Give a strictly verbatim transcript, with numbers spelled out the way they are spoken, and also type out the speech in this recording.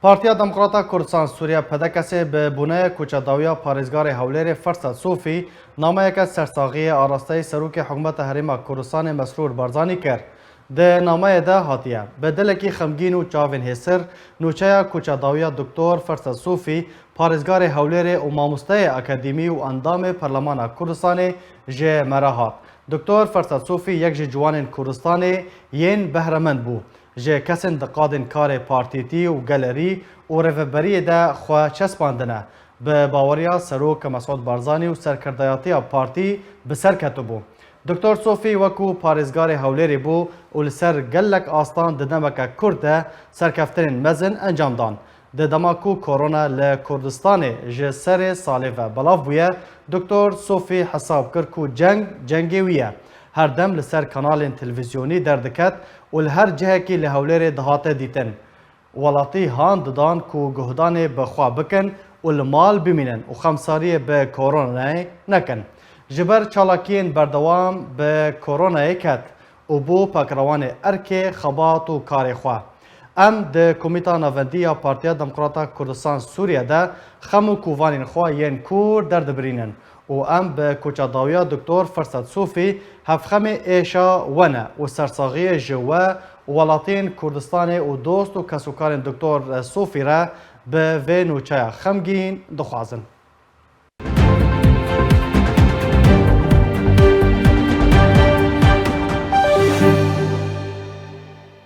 Partiya Demokrata Kurdistan Sûriye, P D K S, bi boneya koça dawiya parêzgarê Hewlêrê Firsat Sofî nameyeke sersaxiyê arasteyî Serokê Hikûmeta Herêma Kurdistanê Mesrûr Barzanî kir. Di nameyê de hatiye, bi dilekî xemgîn û çavên hêsir, nûçeya koça dawiya Doktor Firsat Sofî, parêzgarê Hewlêrê û mamosteyê akademî û endamê Perlemana Kurdistanê ji me re hat. Doktor Firsat Sofî yek ji ciwanên Kurdistanê yên behremend bû. Ji kesên diqadên karê partîtî û gelerî û rêveberiyê de xwe çespandine. Bi baweriya Serok Mesûd Barzanî û serkirdayetiya partî bi ser ketibû. Doktor Sofî wekû parêzgarê Hewlêrê bû û li ser gelek astan di demeke kurt de serkeftinên mezin encam dan. Di dema ku korona li Kurdistanê ji serê salê ve belav bûye, Doktor Sofî hesab kir ku ceng, cengê wî ye. Her dem li ser kanalên televîzyonî derdiket û li her cihekî li Hewlêrê dihate dîtin. Welatî han didan ku guhdanê bi xwe bikin û li mal bimînin û xemsariyê bi koronayê nekin. Ji ber çalakiyên berdewam bi koronayê ket û bû pekrewanê erkê, xebat û karê xwe. Em di Komîta Navendî ya Partiya Demokrata Kurdistan Sûriye de xem û kovanên xwe yên kûr derdibirînin û em bi koça dawiya Doktor Firsat Sofî hevxemê êşa we ne û sersaxiyê ji we û welatiyên Kurdistanê û dost û kesûkarên Doktor Sofî re bi vê nûçeya xemgîn dixwazin.